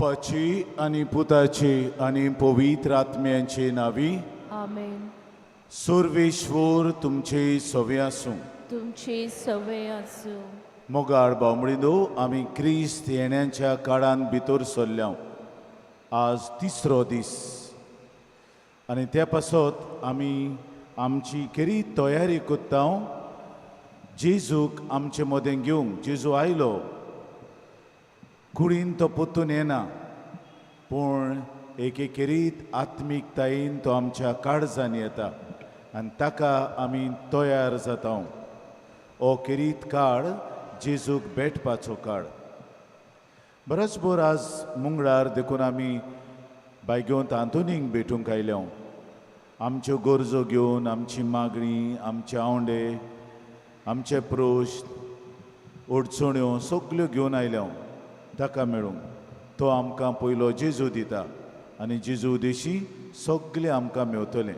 बापाची आनी पुताची आनी पवित्र आत्म्यांची नावी. आमेन. सुर्वेश्वर तुमचे सवे आसूं. तुमची सवय आसूं. मोगाळ बावमळिंदो, आमी क्रिस्त येण्याच्या काळान भितर सरल्या. आज तिसरो दीस आनी त्या पासत आमी आमची केरी तयारी करता जेजूक आमचे मदें घेवंक. जेजू आयलो, कुडीन तो परतून येना, पूण एके खेरीत आत्मिकतायेन तो आमच्या काळजान येता आनी ताका आमी तयार जाता. हो खेरीत काळ जेजूक भेटपाचो काळ. बरोच बोर आज मंगळार, देखून आमी बायगेवंत आंतोनीक भेटूंक आयल्या. आमच्यो गरजो घेवन, आमची मागणी, आमचे आवंडे, आमचे प्रश्न, अडचण्यो सगल्यो घेवन आयल्या ताका मेळूंक. तो आमकां पयलो जेजू दिता आनी जेजू उदेशी सगळें आमकां मेवतलें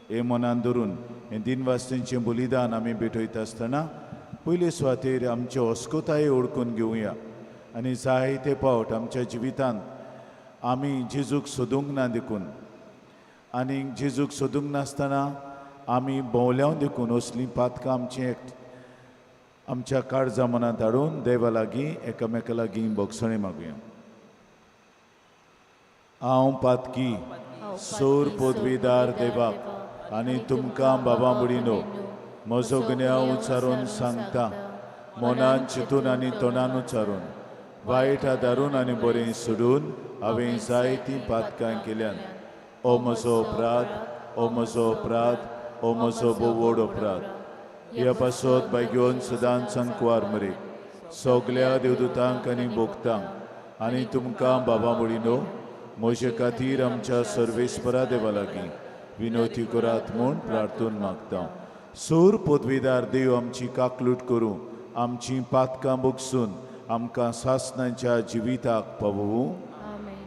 हें मनान धरून हें दिनवास्तेंचें बलिदान आमी भेटयता आसतना पयले सुवातेर आमच्यो अस्कोताय ओळखून घेवया. आनी जायते फावट आमच्या जिवितांत आमी जेजूक सोदूंक ना देखून, आनी जेजूक सोदूंक नासतना आमी भोंवल्याव देखून असलीं पातकां आमची एक आमच्या काळजा मनांत हाडून देवा लागीं एकामेका लागीं भोगसणी मागुया. हांव पातकी सोर पदवीदार देवाक आनी तुमकां बाबा मुडिनो म्हजो गुन्यांव उच्चारून सांगता. मनान चिंतून आनी तोंडान उच्चारून, वायट आदारून आनी बरें सोडून हांवें जायतीं पातकां केल्यान. ओ म्हजो अपराध, ओ म्हजो अपराध, ओ म्हजो भोव व्हड अपराध. ह्या पासत बायगेवन सदांच संकवार मरे सगल्या देवदूतांक आनी भोगतांक आनी तुमकां बाबा मुडिनो म्हजे खातीर आमच्या सर्वेस्परा देवा लागीं विनोती करात म्हूण प्रार्थून मागता. सूर पदवीदार देव आमची काकलूट करूं, आमची पातकां बोगसून आमकां सासणाच्या जिविताक पावोवूं. आमेन.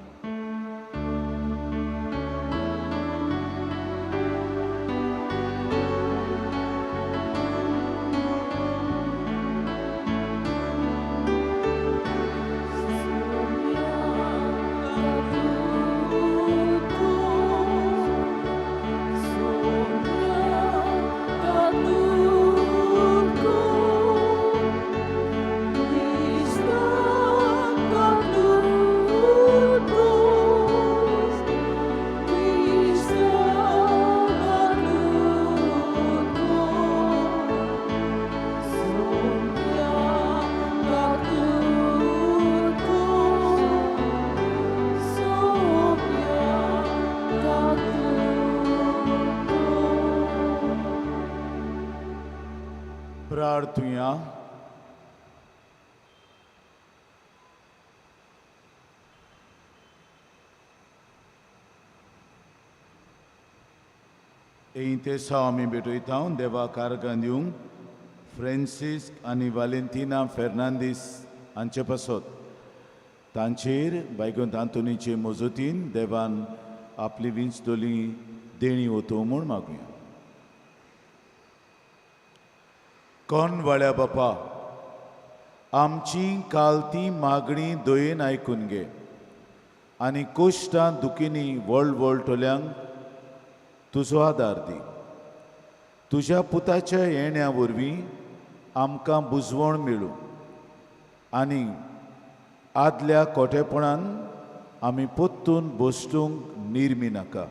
प्रार्थुया. ते आमी भेटयता देवा कारगां दिवंक फ्रेंसिस्क आनी वालेंतिना फेर्नांदीस हांचे पासत. तांचेर बायगोंत आंतोनीचे मजतीन देवान आपली विंचतली देणी ओतो म्हूण मागुया. कोण वाळ्या बापा, आमची काल ती मागणी दयेन आयकून घे आनी कोश्टां दुखींनी वळवळटल्यांक तुजो आदार दी. तुज्या पुताच्या येण्या वरवीं आमकां बुजवण मेळूं आनी आदल्या कोटेपणान आमी परतून बसतूंक निर्मी नाका.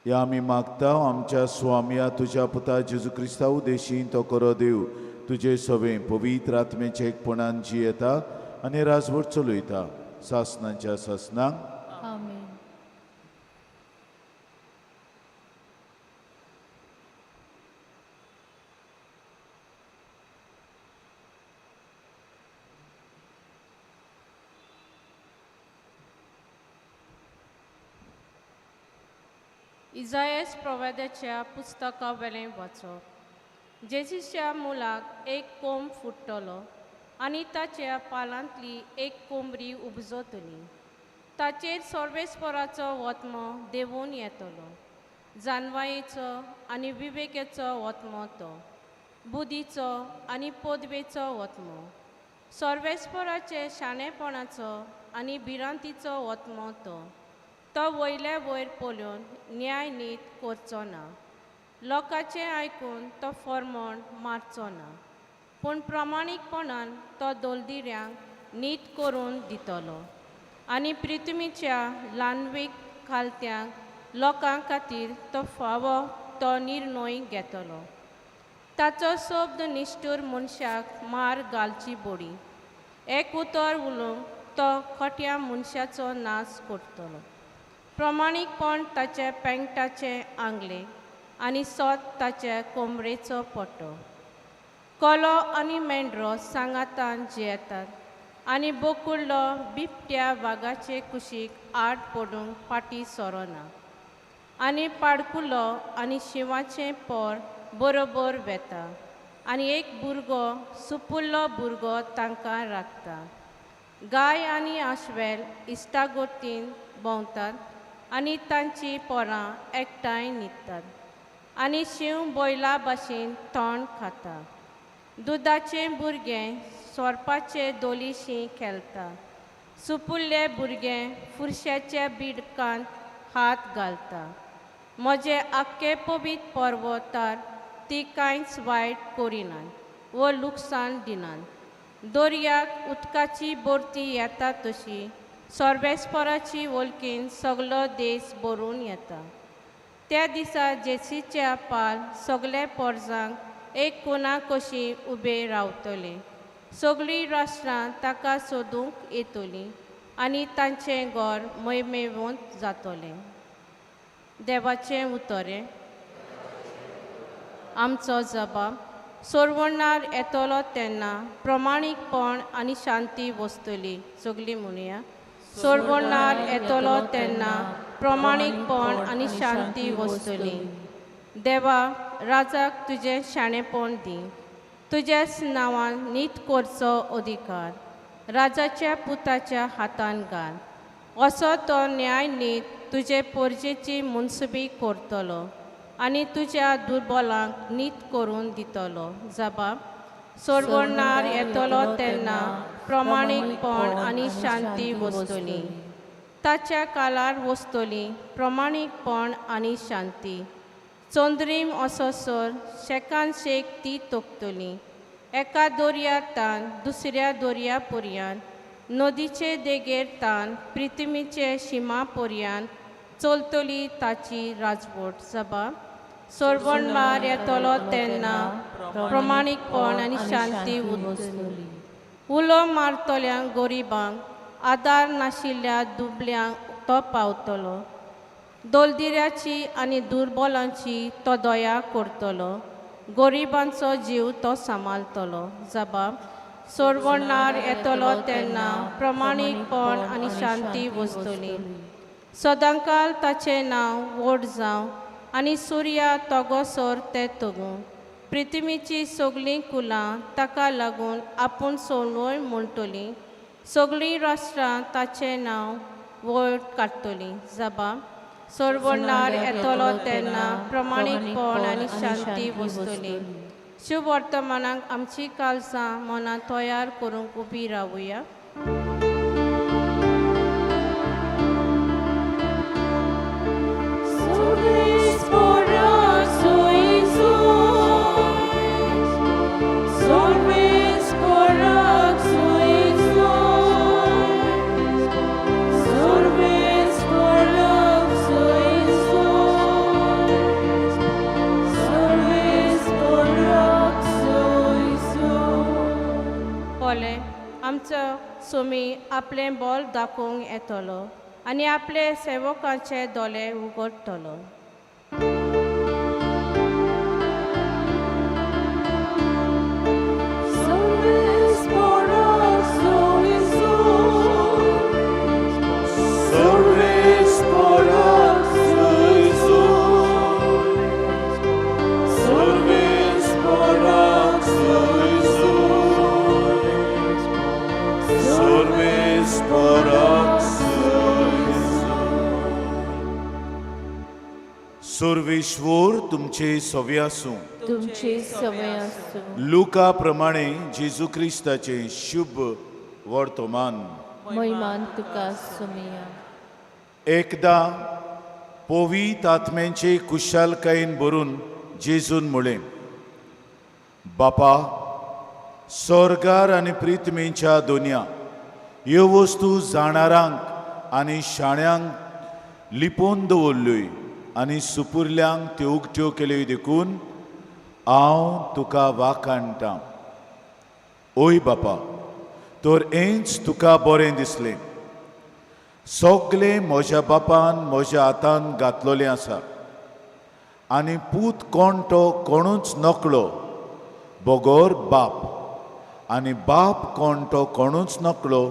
ह्या आमी मागता आमच्या स्वामया तुज्या पुता जेजू क्रिस्ता उदेशी. तो करो देव तुजे सवे पवित्र आत्मेचे एकपणान जियेता आनी राजवट चलयता सासनाच्या सासनाक. आमेन. इजायस प्रवाद्याच्या पुस्तका वेलें वाचप. जेजीच्या मुलाक एक कोंब फुट्टलो आनी ताच्या पालांतली एक कोंबरी उपजतली. ताचेर सर्वेस्पराचो वत्मो देंवून येतलो, जानवायेचो आनी विवेकेचो वत्मो, तो बुद्धीचो आनी पदवेचो वत्मो, सर्वेस्पराचे शाणेपणाचो आनी भिरांतीचो ओत्मो तो. तो वयले वयर पळोवन न्याय नीत करचो ना, लोकांचें आयकून तो फॉर्मोण मारचो ना, पूण प्रामाणीकपणान तो दोलदिऱ्यांक नीत करून दितलो आनी प्रिथ्वीच्या ल्हानवीक खालत्यांक लोकां खातीर तो फावो तो निर्णय घेतलो. ताचो शब्द निश्ठूर मनशाक मार घालची बोडी, एक उतर उलोवंक तो खोट्या मनशाचो नाश करतलो. प्रमाणीकपण ताच्या पेंगटाचें आंगलें आनी सोत ताच्या कोमरेचो पट्टो. कोलो आनी मेंढरो सांगातान जियेतात आनी बोकुडलो बिबट्या वागाचे कुशीक आड पडूंक फाटीं सरना आनी पाडकुलो आनी शिंवाचें पोर बरोबर वेता आनी एक भुरगो सुपुल्लो भुरगो तांकां राखता. गाय आनी आश्वेल इश्टागोतीन भोंवतात आनी तांचीं पोरां एकठांय न्हिदतात आनी शींव बैला भाशेन तण खाता. दुदाचें भुरगें सोरपाचे दोलीशी खेळटा, सुपुल्ले भुरगें फुरश्याच्या बिडकांत हात घालता. म्हजे आख्खे पवित्र पर्वतार ती कांयच वायट करिनात वो लुकसाण दिनात. दर्याक उदकाची भरती येता तशी सर्वेस्पराची वळखीन सगलो देश भरून येता. त्या दिसा जेसीच्या पाल सगळे पोरजांक एक कोणा कशी उबे रावतले. सगळीं राष्ट्रां ताका सोदूंक येतलीं आनी तांचें घर मयमेवंत जातलें. देवाचें उतरें. आमचो जबाब सोरवणार येतलो तेन्ना प्रमाणीकपण आनी शांती वसतली. सगळीं म्हणया, सोरवणार येतलो तेन्ना प्रमाणीकपण आनी शांती वसतली. देवा, राजाक तुजें शाणेपण दी, तुज्याच नांवान नीत करचो अधिकार राजाच्या पुताच्या हातान घाल. असो तो न्याय नीत तुजे पोरजेची मुनसुबी करतलो आनी तुज्या दुर्बलांक नीत करून दितलो. जबाब सोरवणार येतलो तेन्ना प्रमाणीकपण आनी शांती वसतली. ताच्या काळार वसतली प्रमाणीकपण आनी शांती. चंद्रीम असोसर शेकान शेक ती तोखतली. एका दर्या तान दुसऱ्या दर्या पर्यान, नदीचे देगेर तान प्रिथ्वीचे शिमा पर्यान चलतली ताची राजवट. जबाब सोरवणार येतलो तेन्ना प्रमाणीकपण आनी शांती उरतली. उलो मारतल्यांक गरिबांक आदार नाशिल्ल्या दुबल्यांक तो पावतलो. दोलदिऱ्याची आनी दुर्बलांची तो दया करतलो. गरिबांचो जीव तो सांबाळटलो. जबाब सोरवणार येतलो तेन्ना प्रमाणीकपण आनी शांती वसतली. सदांकाल ताचें नांव व्हड जावं आनी सुर्या तगोसर तें तगूं. प्रिथ्वीचीं सगळीं कुलां ताका लागून आपूण सोनवय म्हणटलीं. सगळीं राष्ट्रां ताचें नांव वयर काडटलीं. जबाब सोरवणार येतलो तेन्ना प्रमाणीकपण आनी शांती वसतली. शुभवर्तमानाक आमची कालसां मनां तयार करूंक उबी रावया. आमचो सोमी आपलें बोल दाखोवंक येतलो आनी आपले सेवकाचे दोळे उगडटलो. सर्वेश्वर तुमचे सवे आसूं. तुमची सवय आसूं. लुका प्रमाणे जेजू क्रिस्ताचें शुभ वर्तमान. महिमान तुका सुमिया. एकदां पवित्र आत्म्यांचे कुशालकायेन भरून जेजून म्हळें, बापा, स्वर्गार आनी प्रिथ्मीच्या दोनया ह्यो वस्तू जाणारांक आनी शाण्यांक लिपोवन दवरल्योय आनी सुपुरल्यांक त्यो उक्त्यो केल्यो, देखून हांव तुका वाखाणटां. ओय बापा, तर हेंच तुका बरें दिसलें. सगलें म्हज्या बापान म्हज्या हातान घातलेलें आसा आनी पूत कोण तो कोणूच नकळो बगर बाप, आनी बाप कोण तो कोणूच नकळो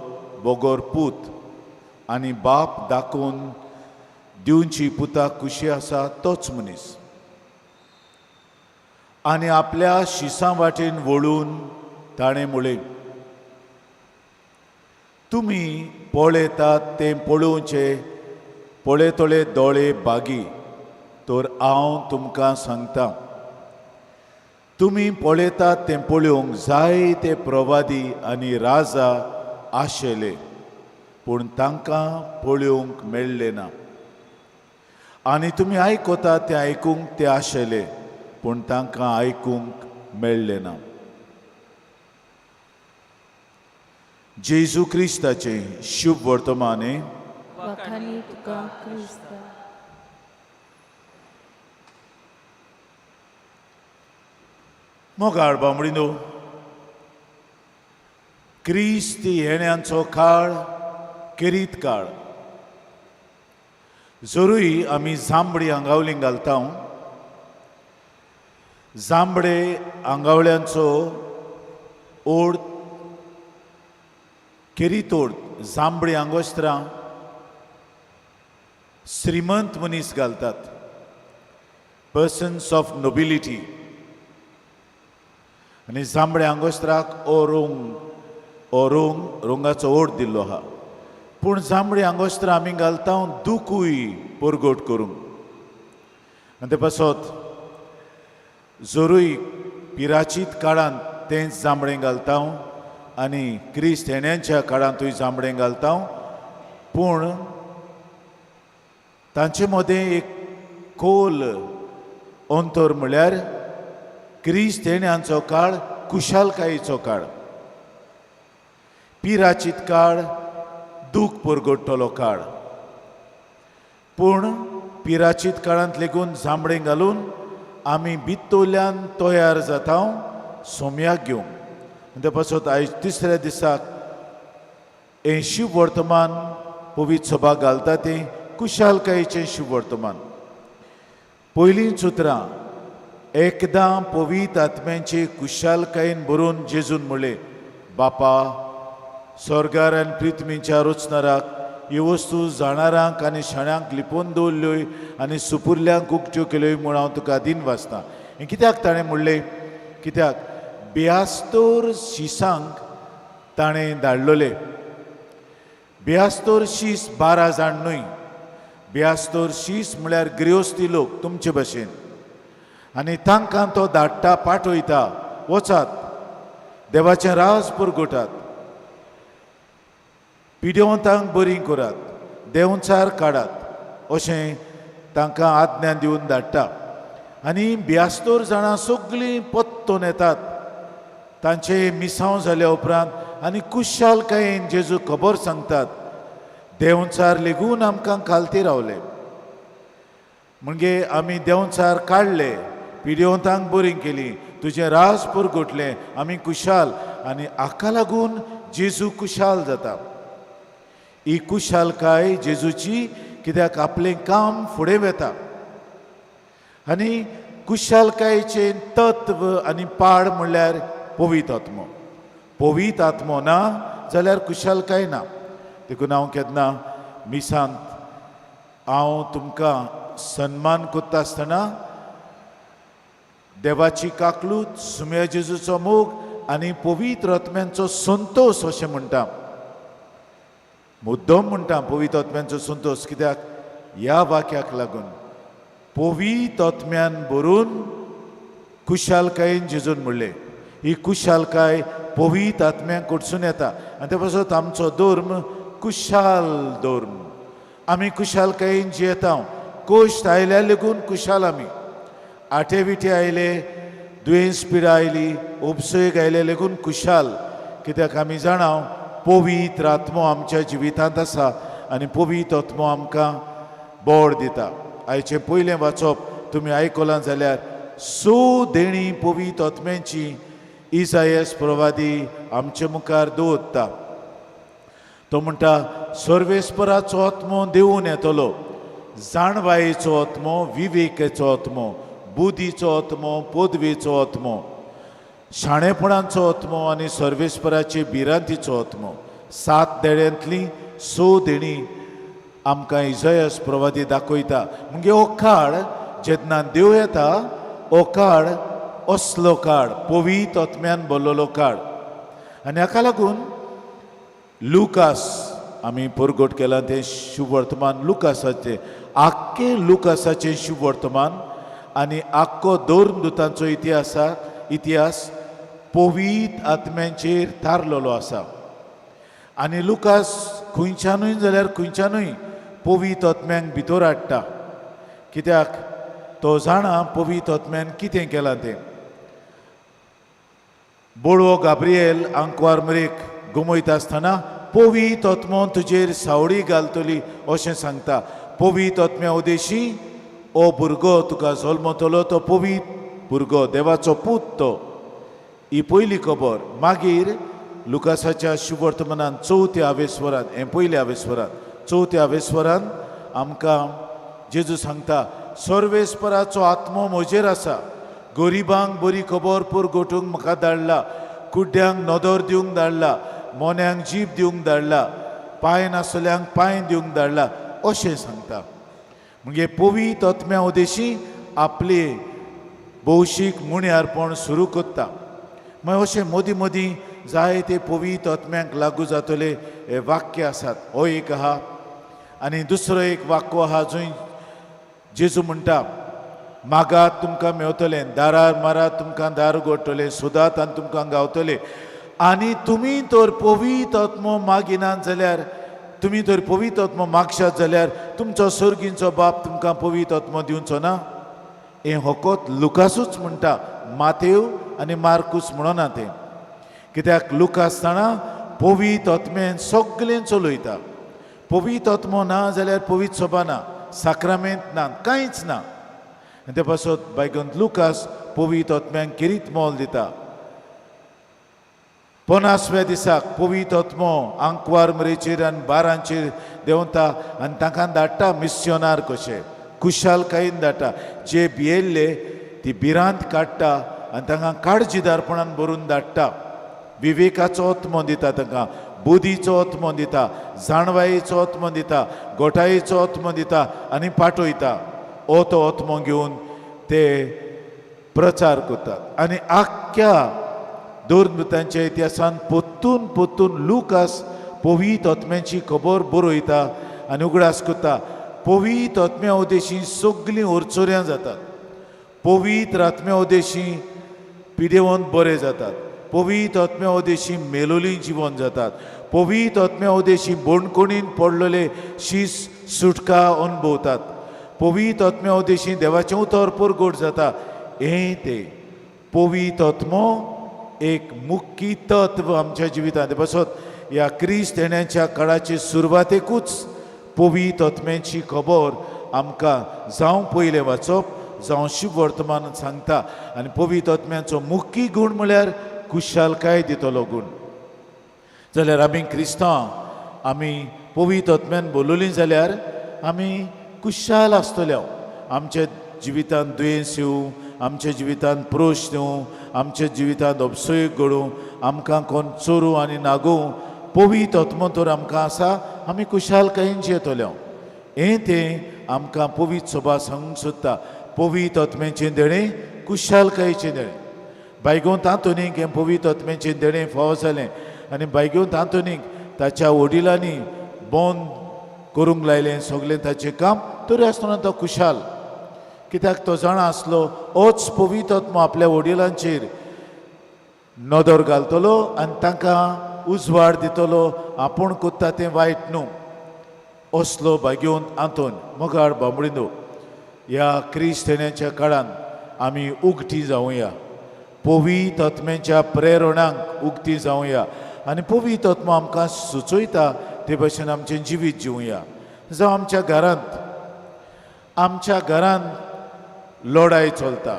बगर पूत, आनी बाप दाखोवन दिवची पुताक खुशी आसा तोच मनीस. आनी आपल्या शिसां वाटेन वळून ताणें म्हळें, तुमी पळयतात तें पळोवचें पळयतले दोळे बागी, तर हांव तुमकां सांगता, तुमी पळयतात तें पळोवंक जायते प्रवादी आनी राजा आशेले, पूण तांकां पळोवंक मेळ्ळें ना, आनी तुमी आयकतात तें आयकूंक ते आशेले, पूण तांकां आयकूंक मेळ्ळें ना. जेजू क्रिस्ताचें शुभ वर्तमान. वाखाणी तुका क्रिस्ता. मोगाळ बांबडीनो, क्रिस्त येण्यांचो काळ केरीत काळ. जरूय आमी जांबडी आंगावली घालता, जांबडे आंगावल्यांचो ओड केरीतोड, जांबडी आंगोस्त्रां श्रीमंत मनीस घालतात, पर्सन्स ऑफ नोबिलिटी. आनी जांबड्या आंगोस्त्राक ओ रोंग, ओ रोंग रोंगाचो ओड दिल्लो आहा. पूण जांबडी आंगोस्त्रां आमी घालता दुखूय परगट करूंक. आनी ते पासत जरूय पिराचीत काळांत तेंच जांबडें घालता आनी क्रिस्त येण्यांच्या काळांतूय जांबडें घालता, पूण तांचे मदें एक खोल अंतर म्हळ्यार क्रिस्त येण्यांचो काळ कुशालकायेचो काळ, पिराचीत काळ, दूख परगट्टलो काळ. पूण पिराचीत काळांत लेगून जांबडें घालून आमी भितरल्यान तयार जाता सोम्याक घेवंक. आनी ते पासत आयज तिसऱ्या दिसाक हें शिव वर्तमान पवित्र सभा घालता तें कुशालकायेचें शिव वर्तमान. पयलीं उतरां, एकदां पवित्र आत्म्यांचे कुशालकायेन भरून जेजून म्हणलें, बापा, स्वर्गार आनी प्रिथ्मीच्या रचणाराक ह्यो वस्तू जाणारांक आनी शाण्यांक लिपोवन दवरल्योय आनी सुपुरल्यांक उक्त्यो केल्योय म्हूण हांव तुका दिन वाचता. हें कित्याक ताणें म्हणलें? कित्याक बियास्तोर शिसांक ताणें धाडलोले. बियास्तोर शीस 12 जाण न्हय, बियास्तोर शीस म्हळ्यार गृहस्थी लोक तुमचे भशेन, आनी तांकां तो धाडटा, पाठयता, वचात देवाचें राज पुरगोटात, पिडेवंतांक बरीं करात, देंवचार काडात, अशें तांकां आज्ञा दिवन धाडटा. आनी बियास्तोर जाणां सगळीं पत्तोन येतात तांचे मिसांव जाल्या उपरांत आनी कुशालकायेन जेजू खबर सांगतात, देंवचार लेगून आमकां खालती रावले, म्हणजे आमी देंवचार काडले, पिडेवंतांक बरीं केली, तुजें राज पुरगोटलें, आमी कुशाल. आनी हाका लागून जेजू कुशाल जाता. ही कुशालकाय जेजूची कित्याक आपलें काम फुडें वता. आनी कुशालकायेचें तत्व आनी पाड म्हणल्यार पवित्र आत्मो. पवित्र आत्मो ना जाल्यार कुशालकाय ना. देखून हांव केन्ना मिसांत हांव तुमकां सन्मान करता आसतना देवाची काकलूत, सुम्या जेजूचो मोग आनी पवित्र आत्म्यांचो संतोश अशें म्हणटा. मुद्दम म्हणटा पवित्र आत्म्यांचो संतोश, कित्याक ह्या वाक्याक लागून पवित्र आत्म्यान भरून खुशालकायेन जेजून म्हणलें. ही खुशालकाय पवित्र आत्म्याक कडसून येता आनी ते पासत आमचो धर्म खुशाल धर्म. आमी खुशालकायेन जियेता. कश्ट आयल्यार लेगून खुशाल आमी. आठे विठे आयले, दुयेंस पिडा आयली, उपसयक आयले लेगून खुशाल, कित्याक आमी जाणा पवित्र आत्मो आमच्या जिवितांत आसा आनी पवित्र आत्मो आमकां बोड दिता. आयचें पयलें वाचप तुमी आयकलां जाल्यार स देणी पवित्र आत्म्यांची इजायस प्रवादी आमचे मुखार दवरता. तो म्हणटा सर्वेस्पराचो आत्मो देवून येतलो, जाणवायेचो आत्मो, विवेकाचो आत्मो, बुद्धीचो आत्मो, पदवेचो आत्मो, शाणेपणाचो आत्मो आनी सर्वेस्पराचे भिरांतीचो आत्मो. 7 देण्यांतली 6 देणी आमकां इजायस प्रवादी दाखयता. म्हणजे हो काळ जेन्ना देव येता, हो काळ असलो काळ, पवित्र आत्म्यान भरलेलो काळ. आनी हाका लागून लुकास आमी परगट केलां तें शुभवर्तमान लुकासाचें, आख्खें लुकासाचें शुभवर्तमान आनी आख्खो धर्मदुतांचो इतिहास पवित्र आत्म्यांचेर थारलेलो आसा. आनी लुकास खंयच्यानूय जाल्यार खंयच्यानूय पवित्र आत्म्यांक भितर हाडटा, कित्याक तो जाणा पवित्र आत्म्यान कितें केलां तें. बोळवो गाब्रिएल आंकवार मरेक गमयता आसतना पवित्र आत्मो तुजेर सावळी घालतली अशें सांगता. पवित्र आत्म्या उदेशी ओ भुरगो तुका जल्मतलो, तो पवित्र भुरगो, देवाचो पूत तो. ही पयली खबर. मागीर लुकासाच्या शुभवर्तमानान चवथ्या आवेस्वरान, हें पयल्या आवेस्वरान, चवथ्या आवेस्वरान आमकां जेजू सांगता सर्वेस्पराचो आत्मो म्हजेर आसा, गरिबांक बरी खबर पुरगोटूंक म्हाका धाडला, कुड्ड्यांक नदर दिवंक धाडला, मोन्यांक जीब दिवंक धाडला, पांय नासल्यांक पांय दिवंक धाडला अशें सांगता. म्हणजे पवित्र आत्म्या उदेशी आपले भौशीक मुण्यार्पण सुरू करता. मागीर अशें मदीं मदीं जायते पवित्र आत्म्यांक लागू जातले हे वाक्य आसात. हो एक आहा आनी दुसरो एक वाक्य आहा जंय जेजू म्हणटा मागात तुमकां मेवतलें, दारार मारात तुमकां दार उगडटलें, सोदात आनी तुमकां गावतलें. आनी तुमी तर पवित्र आत्मो मागिनात जाल्यार, तुमी तर पवित्र आत्मो मागशात जाल्यार तुमचो सर्गींचो बाप तुमकां पवित्र आत्मो दिवचो ना. हें हकोत लुकासूच म्हणटा, मातेव आनी मार्कूस म्हणना तें, कित्याक लुकास जाणा पवित्र आत्म्यान सगळें चलयता. पवित्र आत्मो ना जाल्यार पवित्र सभा ना, साक्रामेंत ना, कांयच ना. आनी ते पासत बायगंत लुकास पवित्र आत्म्यांक खेरीत मोल दिता. 50व्या दिसाक पवित्र आत्मो आंकवार मरेचेर आनी बारांचेर देंवता आनी तांकां धाडटा मिस्योनार कशे, खुशालकायेन धाडटा. जे भियेल्ले ती भिरांत काडटा आनी तांकां काळजीदारपणान भरून धाडटा. विवेकाचो आत्मो दिता तांकां, बुद्धीचो आत्मो दिता, जाणवायेचो आत्मो दिता, गोठायेचो आत्मो दिता आनी पाठयता. हो तो आत्मो घेवन ते प्रचार करतात. आनी आख्ख्या धर्मदुतांच्या इतिहासान पोत्तून पोत्तून लुकास पवित्र आत्म्याची खबर बरयता आनी उगडास करता. पवित्र आत्म्या उदेशी सगळीं ओरचोऱ्यां जातात, पवित्र आत्म्या उदेशी पिडेवन बरे जातात, पवित्र आत्म्या उदेशी मेलोली जिवन जातात, पवित्र आत्म्या उदेशी बोणकोणीन पडलेले शीस सुटका अनुभवतात, पवित्र आत्म्या उदेशी देवाचें उतर परगट जाता. हें तें पवित्र आत्मो एक मुख्य तत्व आमच्या जिवितांत. बसत ह्या क्रिस्त येण्याच्या काळाचे सुरवातेकूच पवित्र आत्म्याची खबर आमकां जावं पयलें वाचप जावं शुभवर्तमान सांगता. आनी पवित्र आत्म्याचो मुख्य गूण म्हळ्यार खुशालकाय दितलो गूण. जाल्यार आमी क्रिस्तांव आमी पवित्र आत्म्यान बोलवलीं जाल्यार आमी खुशाल आसतले. आमच्या जिवितांत दुयेंस येवं, आमच्या जिवितांत प्रश्न येवं, आमच्या जिवितांत अपसय घडूं, आमकां कोण चोरूं आनी नागोवं, पवित्र आत्मो तर आमकां आसा, आमी खुशालकायेन जियेतले. हें तें आमकां पवित्र सभा सांगूंक सोदता. पवित्र आत्म्याचें देणें खुशालकायेचें देणें. बायगोंत आंतोनीक हें पवित्र आत्म्याचें देणें फावो जालें आनी बायगोंत आंतोनीक ताच्या वडिलांनी बंद करूंक लायलें सगळें ताचें काम, तरी आसतना तो खुशाल. कित्याक तो जाणा आसलो होच पवित्र आत्मो आपल्या वडिलांचेर नदर घालतलो आनी तांकां उजवाड दितलो, आपूण कोत्ता तें वायट न्हू. असलो भाग्योवंत आंतोन. मोगाळ बांबडीनो, ह्या क्रिस्त येण्याच्या काळान आमी उगती जावया, पवित्र आत्म्याच्या प्रेरणांक उगती जावया आनी पवित्र आत्मो आमकां सुचयता ते भशेन आमचें जिवीत जिवया. जावं आमच्या घरांत लडाय चलता,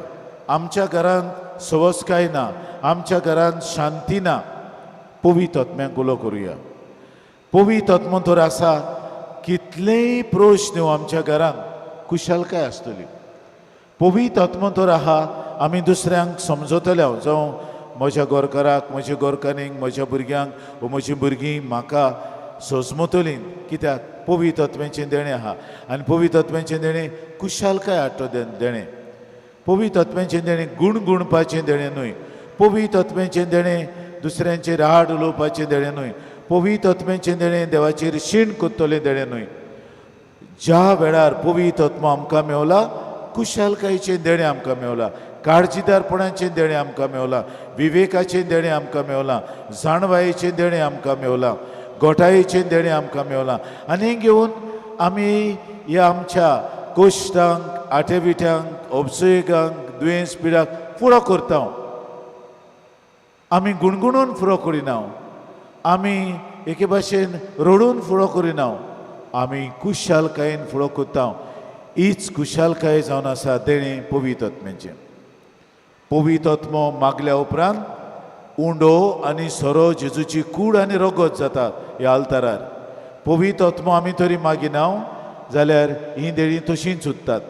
आमच्या घरांत सवसकाय ना, आमच्या घरांत शांती ना, पवित्र आत्म्याक उलो करुया. पवित्र आत्मो तर आसा, कितलेय प्रश्न आमच्या घरांत कुशलकाय आसतली. पवित्र आत्मो तर आहा, आमी दुसऱ्यांक समजतले. हांव जावं म्हज्या गोरकाराक, म्हज्या गोरकारींक, म्हज्या भुरग्यांक वो म्हजीं भुरगीं म्हाका सोजमतलीं, कित्याक पवित्र आत्म्याचें देणें आहा. आनी पवित्र आत्म्याचें देणें कुशालकाय हाडटा देणें. पवित्र आत्म्याचें देणें गुणगुणपाचें देणें न्हय, पवित्र आत्म्याचें देणें दुसऱ्यांचेर आड उलोवपाचें देणें न्हय, पवित्र आत्म्याचें देणें देवाचेर शीण कोत्तलें देणें न्हय. ज्या वेळार पवित्र आत्मो आमकां मेवला, कुशालकायेचें देणें आमकां मेवला, काळजीदारपणाचें देणें आमकां मेवलां, विवेकाचें देणें आमकां मेवलां, जाणवायेचें देणें आमकां मेवलां, गोठायेचें देणें आमकां मेवलां. आनी हें घेवन आमी ह्या आमच्या कोश्टांक, आटेविट्यांक, अबसुयेगांक, दुयेंस पिडाक फुडो करता. आमी गुणगुणून फुडो करिना, आमी एके भाशेन रडून फुडो करिना, आमी कुशालकायेन फुडो करता. हीच कुशालकाय जावन आसा देणें पवित्र आत्म्याचें. पवित्र आत्मो मागल्या उपरांत उंडो आनी सोरो जेजूची कूड आनी रगत जाता ह्या आल्तारार. पवित्र आत्मो आमी तरी मागिना जाल्यार हीं देणीं तशींच उरतात.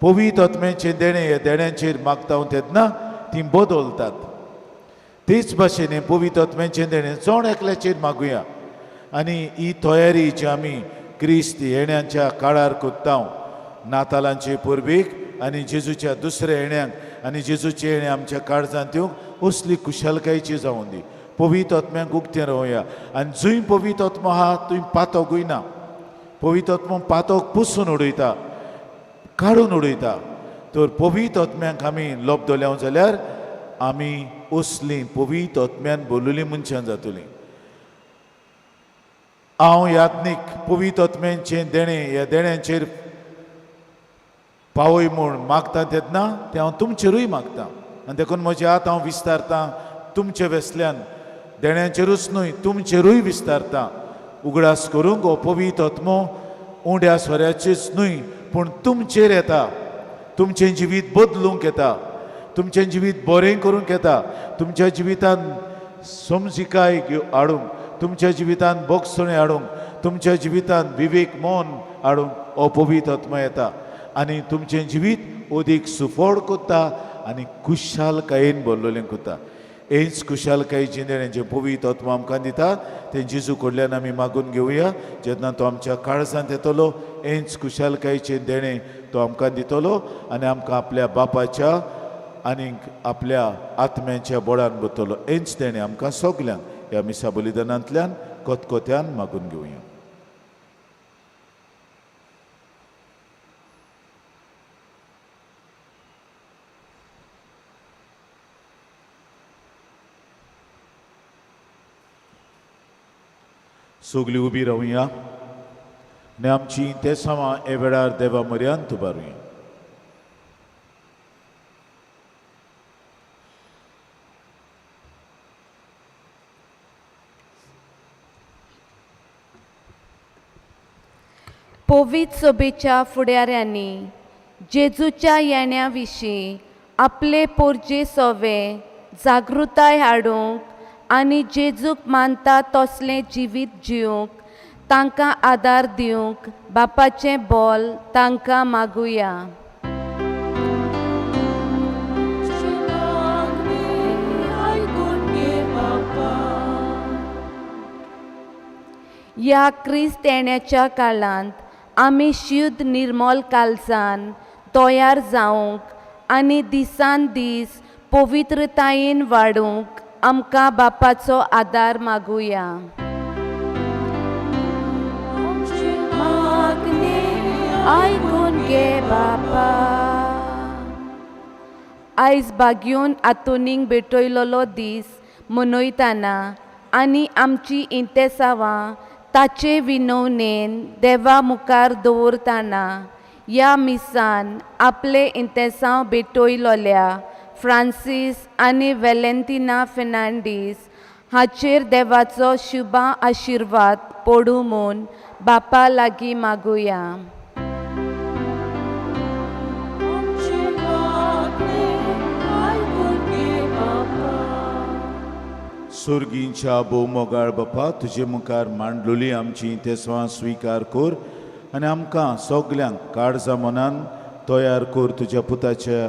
पवित्र आत्म्याचें देणें ह्या देण्यांचेर मागता तेन्ना तीं बदलतात. तेच भाशेन हें पवित्र आत्म्याचें देणें जण एकल्याचेर मागुया. आनी ही तयारी जी आमी क्रिस्त येण्याच्या काळार कोत्ता, नातालांचे परबेक आनी जेजूच्या दुसऱ्या येण्याक आनी जेजूचें येणें आमच्या काळजांत येवंक असली कुशालकायेची जावं दी. पवित्र आत्म्याक उक्तें रावया. आनी जंय पवित्र आत्मो आहा थंय पातकूय ना. पवित्र आत्मो पातक पुसून उडयता, काडून उडयता. तर पवित्र आत्म्याक आमी लबदल्या जाल्यार आमी असलीं पवित्र आत्म्यान बोललेलीं मनशां जातलीं. हांव याज्ञीक पवित्र आत्म्याचें देणें ह्या देण्यांचेर पावय म्हूण मागता तेन्ना तें हांव तुमचेरूय मागता. आनी देखून म्हजे हात हांव विस्तारता तुमचे वेसल्यान, देण्यांचेरूच न्हय तुमचेरूय विस्तारता. उगडास करूंक हो पवित्र आत्मो उंड्या सोऱ्याचेच न्हय पूण तुमचेर येता, तुमचें जिवीत बदलूंक येता, तुमचें जिवीत बरें करूंक येता, तुमच्या जिवितांत समजिकाय हाडूंक, तुमच्या जिवितांत बोगसणें हाडूंक, तुमच्या जिवितांत विवेक मन हाडूंक हो पवित्र आत्मो येता आनी तुमचें जिवीत अदीक सुफळ कोत्ता आनी कुशालकायेन भरलेलें कोत्ता. हेच कुशालकायेचें देणें जें पवित्र आत्मो आमकां दिता तें जेजू कडल्यान आमी मागून घेवया. जेन्ना तो आमच्या काळजांत येतलो हेच कुशालकायेचें देणें तो आमकां दितलो आनी आमकां आपल्या बापाच्या आनीक आपल्या आत्म्याच्या बोळान बतलो. हेच देणें आमकां सगल्यांक ह्या मिसा बलिदानांतल्यान कोतकोत्यान मागून घेवया. सगळीं उबी रावया आनी आमची तेसांवां हे वेळार देवा म्हऱ्यांत उबारुया. पवित्र सभेच्या फुडाऱ्यांनी जेजूच्या येण्या विशीं आपले पोरजे सोवे जागृताय हाडूंक आनी जेजूक मानता तसलें जिवीत जिवंक तांकां आदार दिवंक बापाचें बोल तांकां मागुया. ह्या क्रिस्त येण्याच्या काळांत आमी शुद्ध निर्मल काळजान तयार जावंक आनी दिसान दीस पवित्रतायेन वाडूंक आमकां बापाचो आदार मागुया. मागणें आयकून घे बापा. आयज बागयोन आतोनीक भेटयलोलो दीस मनयतना आनी आमची इंतेसांवां ताचे विनवणेन देवा मुखार दवरतना ह्या मिसान आपले इंतेसांव भेटयलोल्या फ्रांसीस आनी वेलेंतिना फेर्नांडीस हाचेर देवाचो शुभा आशिर्वाद पडूं म्हूण बापा लागीं मागुया. सुर्गींच्या भोवमोगाळ बापा, तुजे मुखार मांडलोली आमची तेसवां स्विकार कर आनी आमकां सगल्यांक काळजा मनान तयार कर तुज्या पुताच्या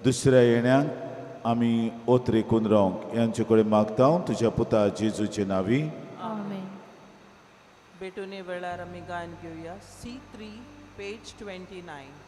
दुसऱ्या येण्याक आमी ओतरेकून रावंक यांचे कडेन मागता हांव तुज्या पुता जेजूचे नांवी. आमेन. भेटूने वेळार आमी गायन घेवया C3 page 29.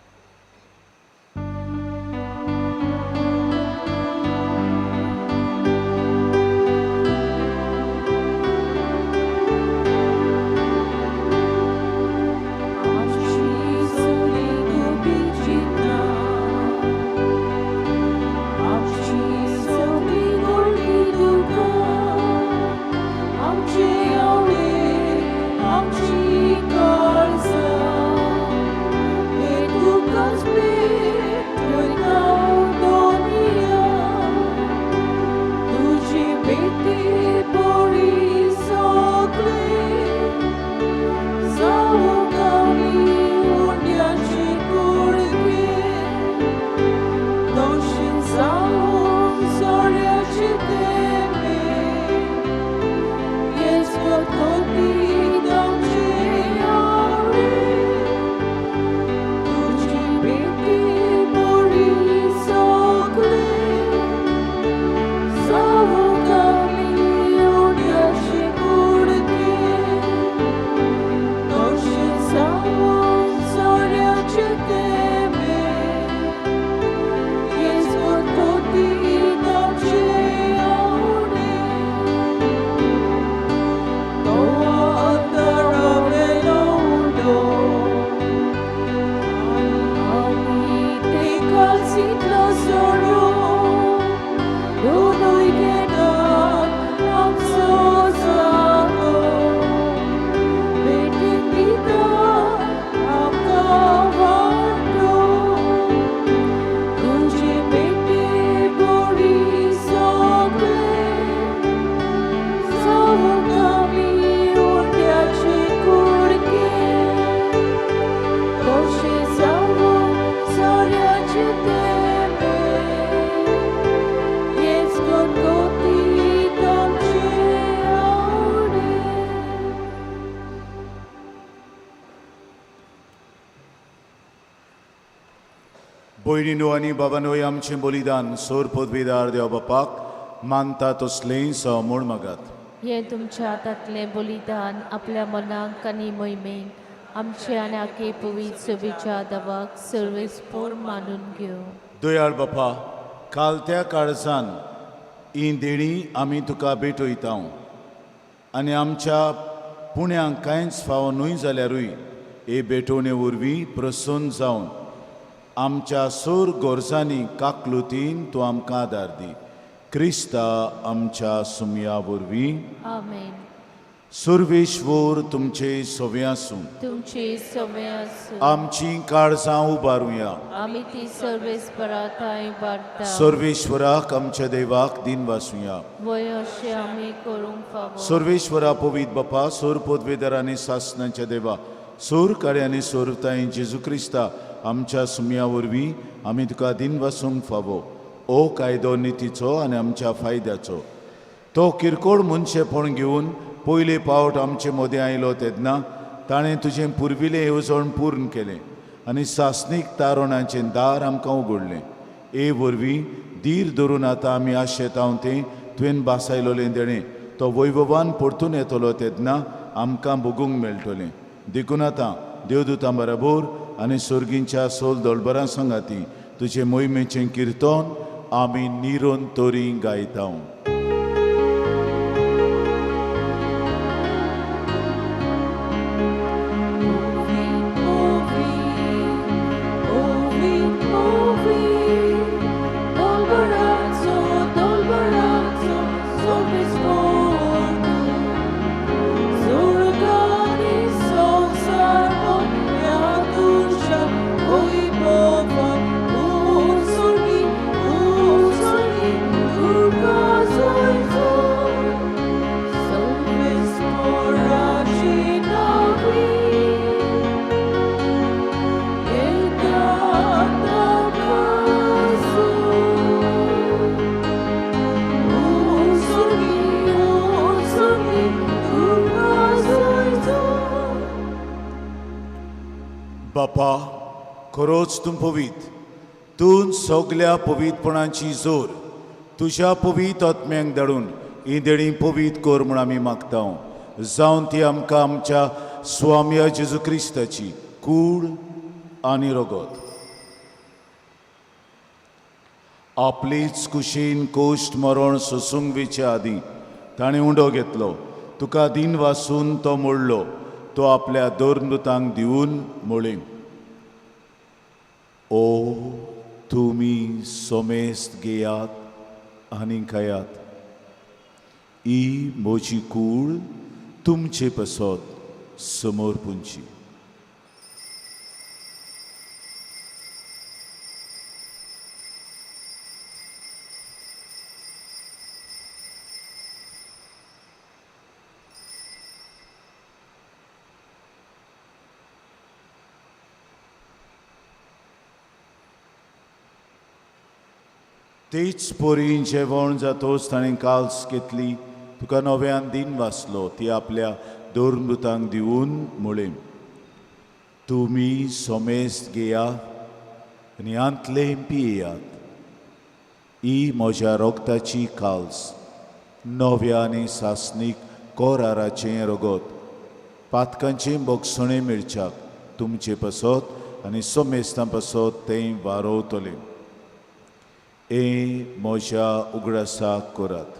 भयणीनो आनी बाबानोय, आमचें बलिदान सोर पदवीदार देव बापाक मानता तसलें सो म्हूण मागात. हें तुमच्या हातांतलें बलिदान आपल्या मनाक आनी मोहिमेक आमचे आनी आखे पवित्र सभेच्या देवाक सर्वेस्पोर मानून घेवं. दयाळ बापा, काल त्या काळजान ही देणी आमी तुका भेटयता आनी आमच्या पुण्यांक कांयच फावो न्हय जाल्यारूय हे भेटवणे वरवीं प्रसन्न जावन आमच्या सोर गरजांनी काकलुतीन तूं आमकां आदार दी. क्रिस्ता आमच्या सुमया वरवीं. आमेन. सुर्वेश्वर तुमचे सवे आसूं. तुमचे सवे आसूं. आमची काळजां उबारुया. आमी ती सर्वेस्परा थंय उबारता. सर्वेश्वराक आमच्या देवाक दिन वासुया. वय अशें आमी करूंक फावो. सर्वेश्वरा पवित्र बापा, सोर पदवेदार आनी सासनाच्या देवा, सोर कार्य आनी सोरताय जेजू क्रिस्ता आमच्या सुमया वरवीं आमी तुका दिन वासूंक फावो. ओ कायदो नितीचो आनी आमच्या फायद्याचो तो किरकोळ मनशेपण घेवन पयले पावट आमचे मदें आयलो तेन्ना ताणें तुजें पुर्विलें येवजण पूर्ण केलें आनी सासणीक तारणाचें दार आमकां उगडलें. ए वरवीं धीर धरून आतां आमी आशेतांव तें तुवें बासायलोलें देणें तो वैभवान परतून येतलो तेन्ना आमकां भोगूंक मेळटलें. देखून आतां देवदूतां बरोबर आनी सोर्गींच्या सोल दोलबरां सांगाती तुजे मोहिमेचें किर्तन आमी निरोन तोरी गायता. Ovi, ovi, खरोच तूं पवीत, तूं सगल्या पवित्रपणाची जोर तुज्या पवीत आत्म्यांक धाडून ही देणी पवीत कर म्हूण आमी मागता, जावन ती आमकां आमच्या स्वाम्या जेजू क्रिस्ताची कूड आनी रगत आपलीच कुशीन कोश्ट मरण सोसूंक वेचे आदीं ताणें उंडो घेतलो, तुका दिन वासून तो मोडलो, तो आपल्या दोरमृतांक दिवन म्हळें, ओ तुमी सोमेस्त घेयात आनी खायात, ही म्हजी कूड तुमचे पसत समोर पुंची. तेच पोरीन जेवण जातोच ताणें काल्स घेतली, तुका नव्यान दिन वाचलो, ती आपल्या दोरमृतांक दिवन म्हळें, तुमी सोमेस्त घेयात आनी हांतलें पियात, ही म्हज्या रोगताची काल्स, नव्या आनी सासणीक कोराराचें रगत, पातकांचें बोगसणें मेळच्याक तुमचे पसत आनी सोमेस्तां पसत तें वारोवतलें. ए म्हज्या उगडासाक करात.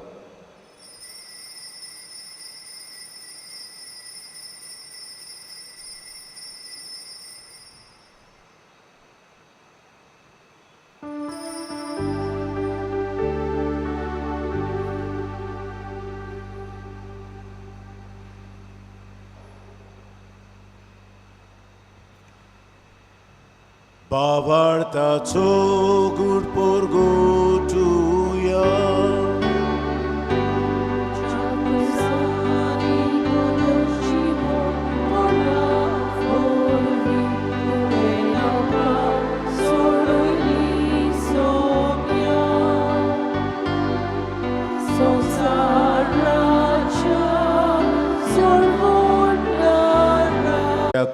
बावाळताचो गुड पोरगोटुया,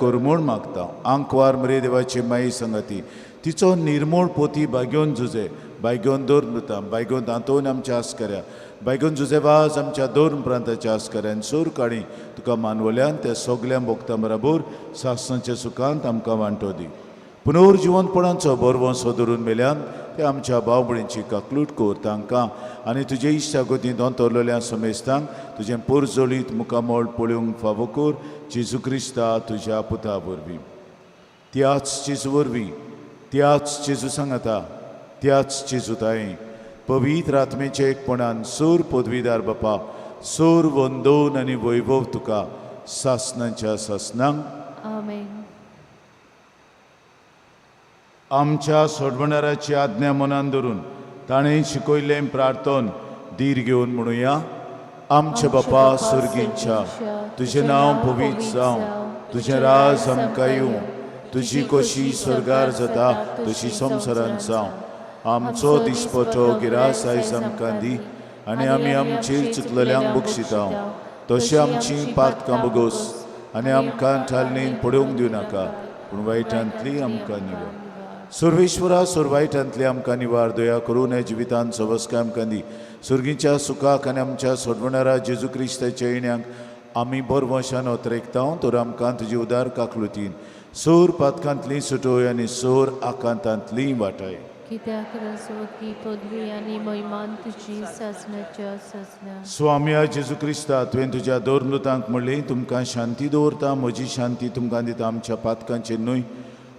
करमूण मागता आंकवार मरे देवाची माई संगती तिचो निर्मूळ पोती बागेवन जुजे बायगोन दोर मृता बायगोन दांतोवन आमच्या आस्कऱ्या बायगोन जुजे वाज आमच्या दोन प्रांताच्या आस्कऱ्यान सूर काणी तुका मानवल्यान त्या सगल्या भोगता बराबर सासणाच्या सुखांत आमकां वांटो दी. पुनर्जिवंतपणाचो बरवंसो धरून मेल्यान ते आमच्या भाव भयणींची काकलूट कर तांकां आनी तुजे इश्टागती दोंतरलेल्या समेस्तांक तुजें पोरजोळीत मुखामळ पळोवंक फावो कर जेजू क्रिस्ता तुज्या पुता वरवीं. त्याच जेजू वरवीं, त्याच जेजू सांगाता, त्याच जेजू ताई पवित्र आत्मेचे एकपणान सूर पदवीदार बापा सूर वंदोन आनी वैभव तुका सासणाच्या सासणांक. आमेन. आमच्या सोडवणाराची आज्ञा मनान धरून ताणें शिकयल्लें प्रार्थन धीर घेवन म्हणुया. आमच्या बापा सुर्गींच्या, तुजें नांव पवित्र जावं, तुजें राज आमकां येवं, तुजी कोशी स्वर्गार जाता तशी संवसारांत जावं. आमचो दिसपटो गिरास आयज आमकां दी आनी आमी आमचेर चुकलेल्यांक बक्षिता तशें आमची पातकां बोगोस आनी आमकां ठालणीन पडोवंक दिवं नाका, पूण वायटांतली आमकां निवार. सर्वेश्वरा सोर वायटांतली आमकां निवार, दया करून ह्या जिवितांत सवस्काय आमकां दी. सुर्गीच्या सुखाक आनी आमच्या सोडवणारा जेजू क्रिस्ताच्या येण्याक आमी बरवशान अतरेकता तर आमकां तुजी उदार काकलुतीन सोर पातकांतली सुटोय आनी सोर आकांतांतली वाटाय. कित्याक रसवती पदवी आनी महिमान तुजी सासणाच्या सासणा. स्वाम्या जेजू क्रिस्ता, तुवें तुज्या दोरमृतांक म्हणलें, तुमकां शांती दवरता, म्हजी शांती तुमकां दिता, आमच्या पातकांचेर न्हय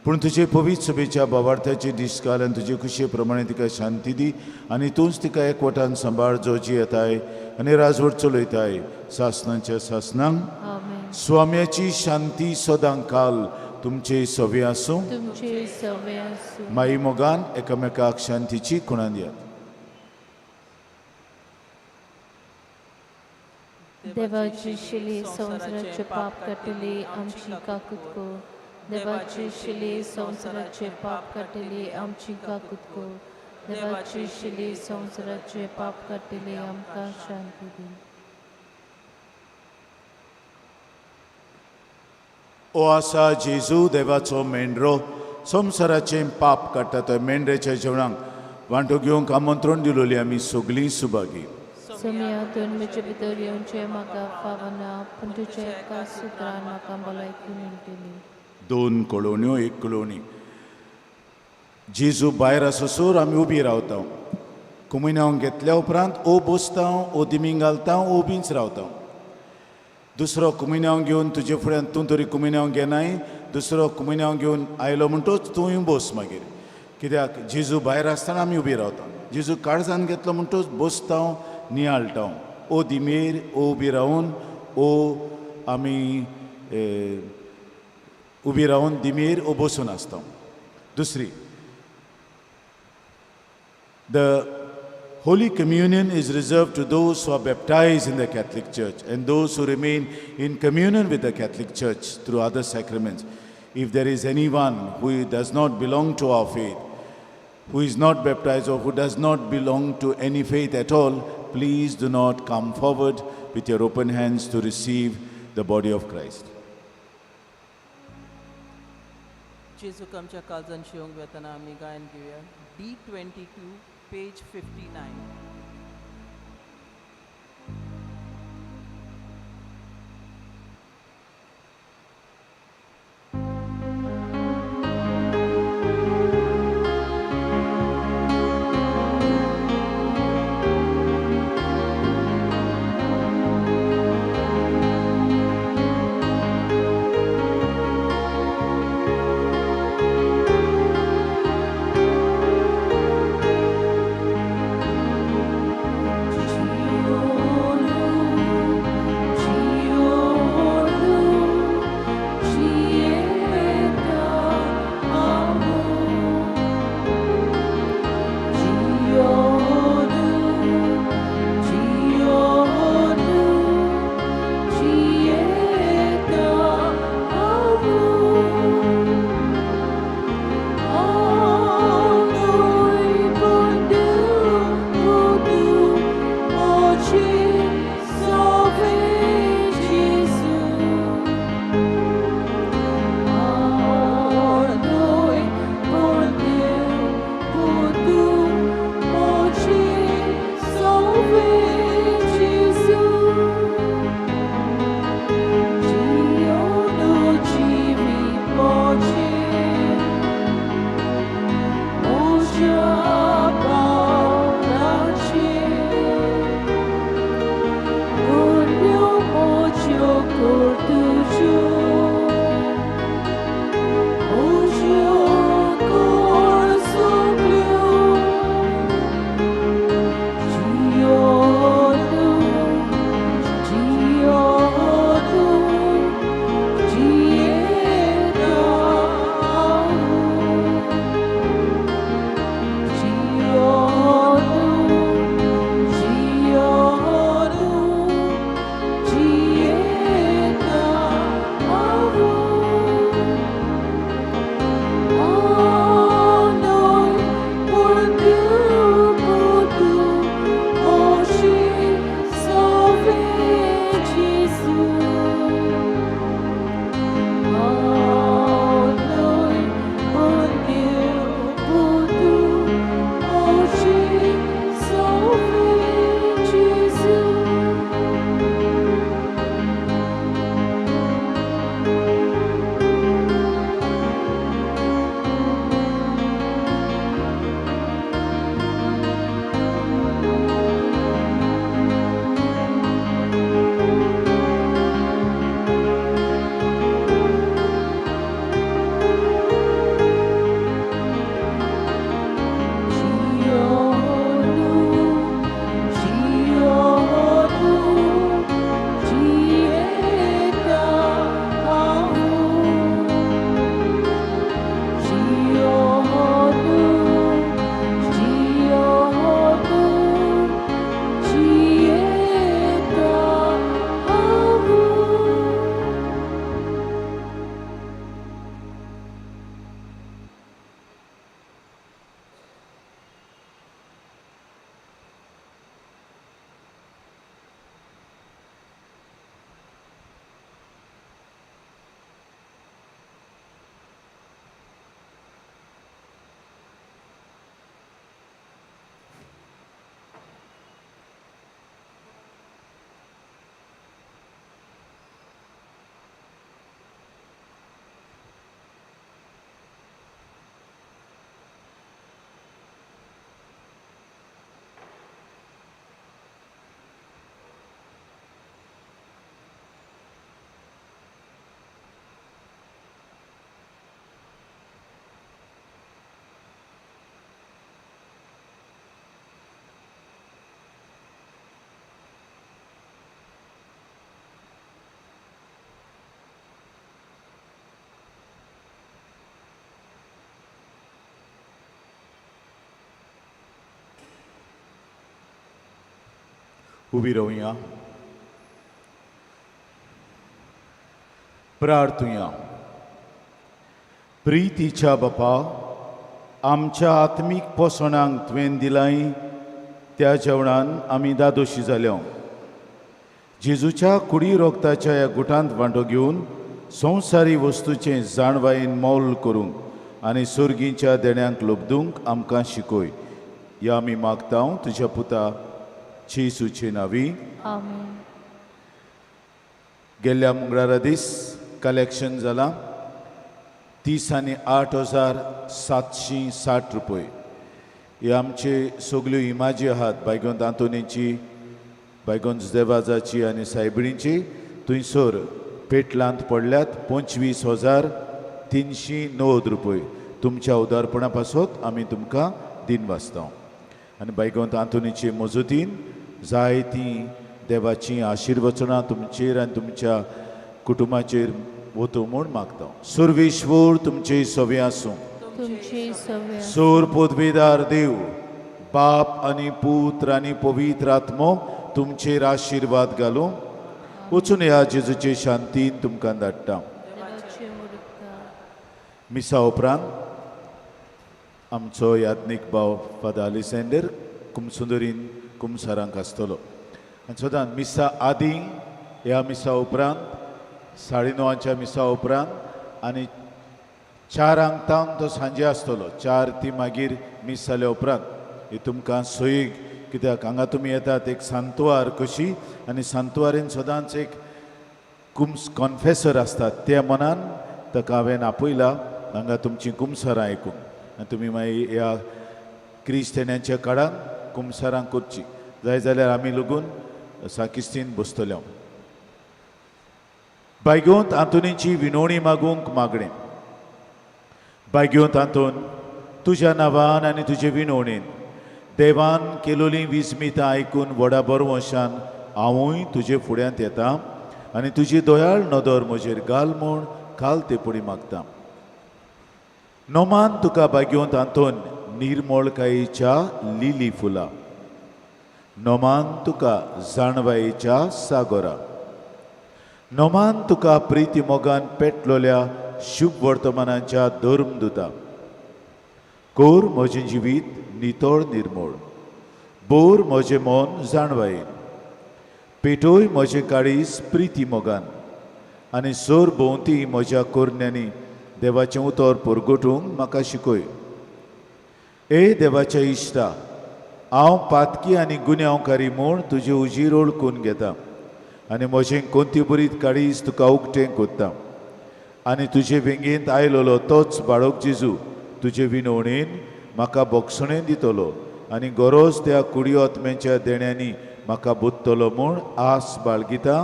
पूण तुजे पवित्र सभेच्या बावार्थाची दीस घाल आनी तुजे खुशये प्रमाणे तिका शांती दी आनी तूंच तिका एकवटान सांबाळ जो जियेताय आनी राजवट चलयताय सासणाच्या सासणांक. स्वाम्याची शांती सदां काल तुमचे सवे आसूं. तुमचे सवे आसूं. माई मोगान एकामेकाक शांतीची खुणां दियात. देवाची शिली संवसाराचे पाप काडटली आमची काकूत कर. देवाची शिली संवसाराचे पाप काडटली आमची काकूत कर. देवाची शिली संवसाराचे पाप काडटली आमकां शांती दी. ओ आसा जेजू देवाचो मेंढरो, संवसाराचें पाप काडटा तो मेंढरेच्या जेवणाक वांटो घेवंक आमंत्रण दिलोली आमी सगळीं सुभागी. सोम्या तूं म्हजे भितर येवचें म्हाका फावना, पूण तुज्या एका सुत्रान म्हाका भलायकी मेळटली. दोन कळोवण्यो, एक कळोवणी. जेजू भायर आसोसर आमी उबी रावता. कुमिनांव घेतल्या उपरांत ओ बसता, ओ दिमींग घालता, ओ बींच रावता. दुसरो कुमिनांव घेवन तुजे फुड्यान तूं तरी कुमिनांव घेनाय, दुसरो कुमिनांव घेवन आयलो म्हणटोच तूंय बस मागीर. कित्याक जेजू भायर आसतना आमी उबी रावता. जेजू काळजान घेतलो म्हणटोच बसता, नियाळटा, ओ दिमेर ओ उबी रावन ओ आमी उबी रावन दिमेर ओ बसून आसता. दुसरी, The Holy Communion is reserved to those who are baptized in the Catholic Church and those who remain in communion with the Catholic Church through other sacraments. If there is anyone who does not belong to our faith, who is not baptized or who does not belong to any faith at all, please do not come forward with your open hands to receive the body of Christ. जेजूक आमच्या काळजान शिवंक वेतना आमी गायन घेवया. D 22 page 59. उबी रावया, प्रार्थुया. प्रितीच्या बापा, आमच्या आत्मीक पोसणांक तुवें दिलाय त्या जेवणान आमी दादोशी जाल्या. जेजूच्या कुडी रोगताच्या ह्या गुटांत वांटो घेवन संवसारी वस्तूचें जाणवायेन मोल करूंक आनी सोर्गींच्या देण्यांक लब्दूंक आमकां शिकय. ह्या आमी मागता तुज्या पुता जेजूचे नांवी. आमेन. गेल्ल्या मंगळारा दीस कलेक्शन जालां 38,760 रुपये. हे आमचे सगल्यो इमाजी आहात, बायगोंत आंतोनीची, बायगोंत देवाजाची आनी सायबिणीची. थंयसर पेटलांत पडल्यात 25,390 रुपये. तुमच्या उदारपणा पासत आमी तुमकां दिन वाचता आनी बायगोंत आंतोनीचे मजतीन जायतीं देवाचीं आशिर्वचनां तुमचेर आनी तुमच्या कुटुंबाचेर वतू म्हूण मागता. सुर्वेश्वर तुमचे सवे आसूं. तुमची सव्या. सूर पदवीदार देव बाप आनी पूत्र आनी पवित्र आत्मो तुमचेर आशिर्वाद घालूं. वचून ह्या जेजूचे शांतीन तुमकां धाडटा. देवाचे उपकार. मिसा उपरांत आमचो याज्ञीक भाव फादर आलिसेंडर कुमसुंदरीन कुमसारांक आसतलो. आनी सदांच मिसा आदी ह्या मिसा उपरांत 9:30 मिसा उपरांत आनी 4 तावन तो सांजे आसतलो. 4 ती मागीर मीस जाल्या उपरांत ही तुमकां सोयीक, कित्याक हांगा तुमी येतात एक सांतवार कशी आनी सांतवारीन सदांच एक कुम्स कॉन्फेसर आसतात. त्या मनान ताका हांवें आपयला हांगा तुमचीं कुमसारां आयकूंक आनी तुमी मागीर ह्या क्रिस्तेन्यांच्या काळान कुमसारां करची जाय जाल्यार आमी लगून साकिस्तीन बसतले. बायगोंत आंतोनीची विनवणी मागूंक मागणें. बायगोंत आंतोन, तुज्या नांवान आनी तुजे विनवणेन देवान केलोलीं विस्मितां आयकून व्हडा बरवंशान हांवूय तुजे फुड्यांत येता आनी तुजी दयाळ नदर म्हजेर घाल म्हूण काल तेपडी मागता. नोमान तुका बागयोंत आंतोन निर्मळकायेच्या लिली फुलां, नोमान तुका जाणवायेच्या सागोरा, नोमान तुका प्रिती मोगान पेटलोल्या शुभ वर्तमानाच्या धर्मदुता. कोर म्हजें जिवीत नितळ निर्मळ, बोर म्हजें मन जाणवायेन, पेटोय म्हजें काळीज प्रिती मोगान आनी सोर भोंवती म्हज्या कोरण्यांनी देवाचें उतर परगटूंक म्हाका शिकय. ए देवाच्या इश्टा, हांव पातकी आनी गुन्यांवकारी म्हूण तुजे उजीर ओळखून घेता आनी म्हजें कोंतीबरीत काळीज तुका उक्तें कोत्ता आनी तुजे वेंगेंत आयलोलो तोच बाळक जेजू तुजे विनवणेन म्हाका बोगसणें दितलो आनी गरज त्या कुडियोत्म्याच्या देण्यांनी म्हाका बुदतलो म्हूण आस बाळगिता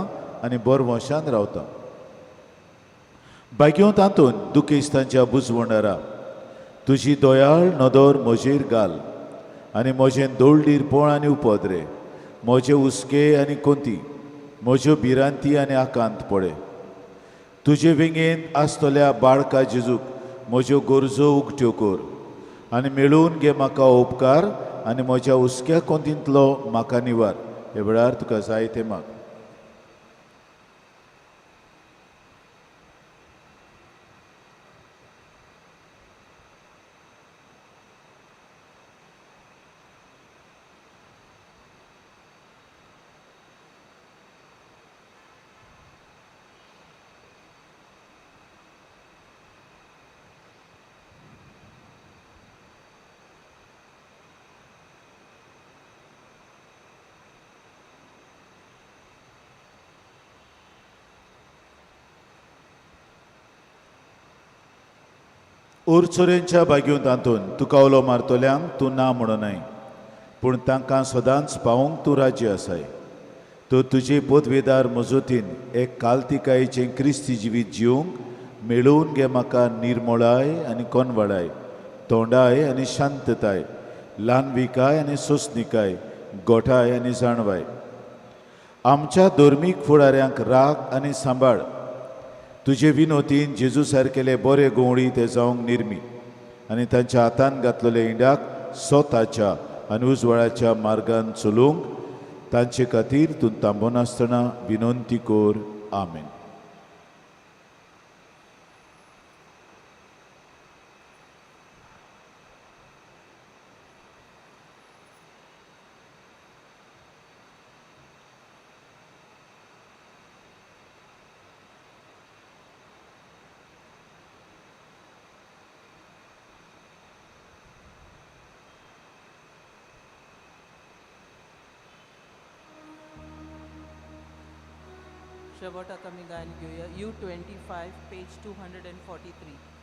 आनी बरवंशान रावता. बायक्यो तातूंत दुखेस्तांच्या बुजवणारा तुजी दयाळ नदर म्हजेर घाल आनी म्हजें दोळडीरपण आनी उपद्रे, म्हजे हुस्के आनी कोंती, म्हज्यो भिरांती आनी आकांत पळय. तुजे वेंगेंत आसतल्या बाळका जेजूक म्हज्यो गरजो उक्त्यो कर आनी मेळून घे म्हाका उपकार आनी म्हज्या हुस्क्या कोंतींतलो म्हाका निवार. हे वेळार तुका जाय तें माग. उरचोरेंच्या बागयोंत आंतोन तुका उलो मारतल्यांक तूं ना म्हणनाय, पूण तांकां सदांच पावोवंक तूं राज्य आसाय. तूं तुजे पदवेदार मजतीन एक कालतिकायेचें क्रिस्ती जिवीत जिवंक मेळोवन घे म्हाका निर्मळाय आनी कोनवाडाय, तोंडाय आनी शांतताय, ल्हानविकाय आनी सोंसणिकाय, गोठाय आनी जाणवाय. आमच्या धर्मीक फुडाऱ्यांक राख आनी सांबाळ. तुजे विनोतीन जेजू सारकेले बरे गवळी ते जावंक निर्मी आनी तांच्या हातान घातलेल्या इंड्याक स्वताच्या आनी उजवाडाच्या मार्गान चलूंक तांचे खातीर तूं थांबनासतना विनंती कर. आमेन. शेवटाक आमी गायन घेवया U 25 page 243.